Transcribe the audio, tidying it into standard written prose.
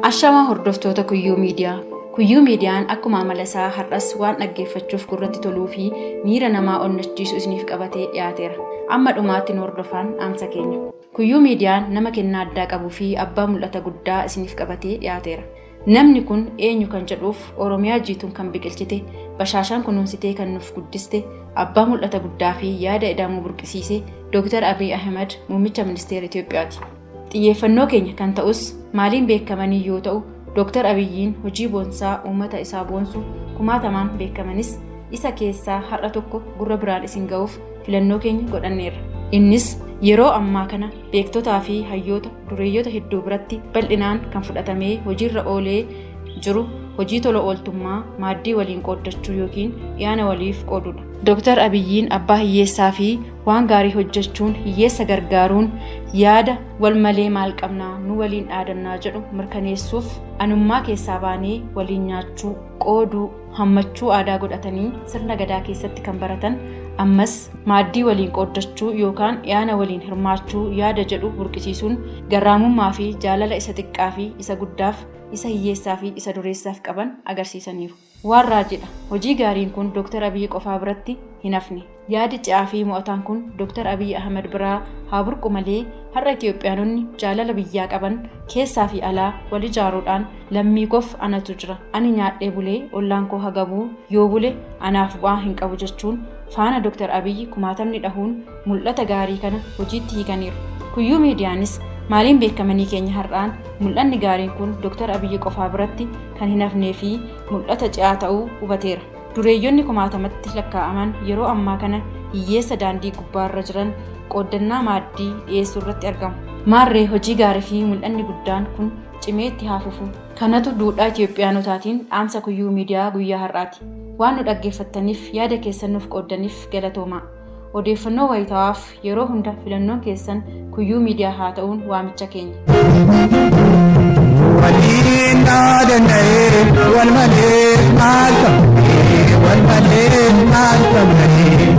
Ashamaa hordoftoota Kuyyuu Miidiyaa. Kuyyuu Miidiyaan akkuma amala isaa har'as waan dhaggeeffachuuf gurratti toluu fi miira namaa onnachiisu isiniif qabatee dhiyaateera. Amma dhumaatti nu hordofaan dhaamsa keenya. Kuyyuu Miidiyaan nama kennaa addaa qabuu fi abbaa mul'ata guddaa isiniif qabatee dhiyaateera. Namni kun eenyu kan jedhuuf Oromiyaa jiituun kan biqilchite, bashaashaan kunuunsitee kan nuuf guddiste, abbaa mul'ata guddaa fi yaada ida'amuu burqisiise Dooktar Abiy Ahimad Muummicha Ministeera Itoophiyaati. Xiyyeeffannoo keenya kan ta'us maaliin beekamanii yoo ta'u, Dooktar Abiyyiin hojii boonsaa uummata isaa boonsu kumaatamaan beekamanis isa keessaa har'a tokko gurra biraan isin ga'uuf filannoo keenya godhanneerra. Innis yeroo ammaa kana beektotaa fi hayyoota dureeyyota hedduu biratti bal'inaan kan fudhatamee hojiirra oolee jiru hojii tola ooltummaa maaddii waliin qooddachuu yookiin dhiyaana waliif qooduudha. Dooktar Abiyyiin abbaa hiyyeessaa fi waan gaarii hojjechuun hiyyeessa gargaaruun yaada wal malee maal qabnaa nu waliin dhaadannaa jedhu mirkaneessuuf anummaa keessaa baanee waliin nyaachuu, qooduu, hammachuu aadaa godhatanii sirna gadaa keessatti kan baratan ammas maaddii waliin qooddachuu yookaan dhiyaana waliin hirmaachuu yaada jedhu burqisiisuun garraamummaa fi jaalala isa xiqqaa fi isa guddaaf isa hiyyeessaa fi isa dureessaaf qaban agarsiisaniiru. Waan raajiidha. Hojii gaariin kun Dooktar Abiyyi qofaa biratti hin hafne. Yaadi ce'aa fi mo'ataan kun Dooktar Abiyyi Ahmad biraa haa burqu malee har'a Itoophiyaanonni jaalala biyyaa qaban keessaa fi alaa wal ijaaruudhaan lammii koof anatu jira. Ani nyaadhee bulee ollaan koo hagabuu yoo bule anaaf bu'aa hin qabu jechuun faana Dooktar Abiyyi kumaatamni dhahuun mul'ata gaarii kana hojiitti hiikaniiru. Kuyyuu Miidiyaanis maaliin beekamanii keenya har'aan mul'anni gaariin kun Dooktar Abiyyi qofaa biratti kan hin hafnee fi mul'ata ce'aa ta'uu hubateera. Dureeyyonni kumaatamatti lakkaa'aman yeroo ammaa kana hiyyeessa daandii gubbaarra jiran qooddannaa maaddii dhiyeessuu irratti argamu. Maarree hojii gaarii fi mul'anni guddaan kun cimee itti haa fufu. Kanatu duudhaa Itoophiyaanotaatiin dhaamsa Kuyyuu Miidiyaa guyyaa har'aati. Waan nu dhaggeeffattaniif yaada keessan nuuf qooddaniif galatoomaa. Odeeffannoo wayitawaaf yeroo hunda filannoon keessan Kuyyuu Miidiyaa haa ta'uun waamicha keenya. Waliin dhaadannee wal malee maal qabnee wal malee maal qabnee.